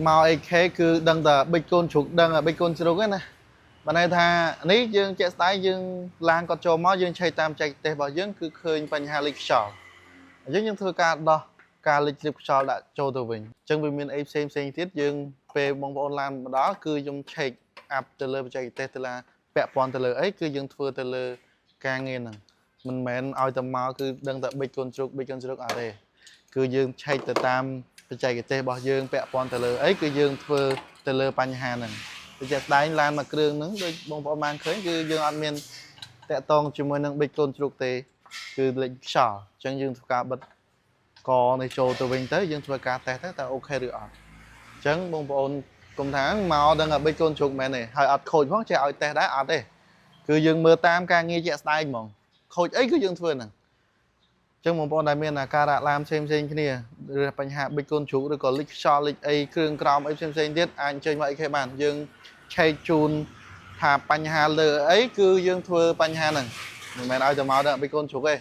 មក AK គឺដឹងតែបិចកូនជ្រូកដឹងតែបិចកូនជ្រូកហ្នឹងណាបើន័យថានេះយើងជាក់ស្ដែងយើងឡានគាត់ចូលមកយើងឆែកតាមចែកទេសរបស់យើងគឺឃើញបញ្ហាលេខខ្យល់អញ្ចឹងយើងធ្វើការដោះការលេចជ្រាបខ្យល់ដាក់ចូលទៅវិញអញ្ចឹងវាមានអីផ្សេងផ្សេងទៀតយើងពេលបងប្អូនឡានមកដល់គឺខ្ញុំឆែកអាប់ទៅលើបច្ចេកទេសទៅឡាពាក់ព័ន្ធទៅលើអីគឺយើងធ្វើទៅលើការងារហ្នឹងមិនមែនឲ្យតែមកគឺដឹងតែបិចកូនជ្រូកបិចកូនជ្រូកអត់ទេគឺយើងឆែកទៅតាមបច្ចេកទេសរបស់យើងពាក់ព័ន្ធទៅលើអីគឺយើងធ្វើទៅលើបញ្ហាហ្នឹងដូចជាស្ដែងឡានមួយគ្រឿងហ្នឹងដូចបងប្អូនបានឃើញគឺយើងអត់មានតាក់ទងជាមួយនឹងបិចកូនជ្រូកទេគឺលេចខ្យល់អញ្ចឹងយើងធ្វើការបិទកនេះចូលទៅវិញទៅយើងធ្វើការតេស្តទៅតើ OK ឬអត់អញ្ចឹងបងប្អូនកុំថាមកដឹងថាបិចកូនជ្រូកមែនទេហើយអត់ខូចផងចេះឲ្យតេស្តដែរអត់ទេគឺយើងមើលតាមការងារជាក់ស្ដែងហ្មងខូចអីគឺយើងធ្វើហ្នឹងអញ្ចឹងបងប្អូនដែលមានអាការៈឡានផ្សេងផ្សេងៗគ្នាឬបញ្ហាបិចកូនជ្រូកឬក៏លិចខ្យល់លិចអីគ្រឿងក្រោមអីផ្សេងផ្សេងៗទៀតអាចអញ្ជើញមកអីគេបានយើងឆែកជូនថាបញ្ហាលើអីគឺយើងធ្វើបញ្ហាហ្នឹងមិនមែនឲ្យតែមកដល់បិចកូនជ្រូកទេ។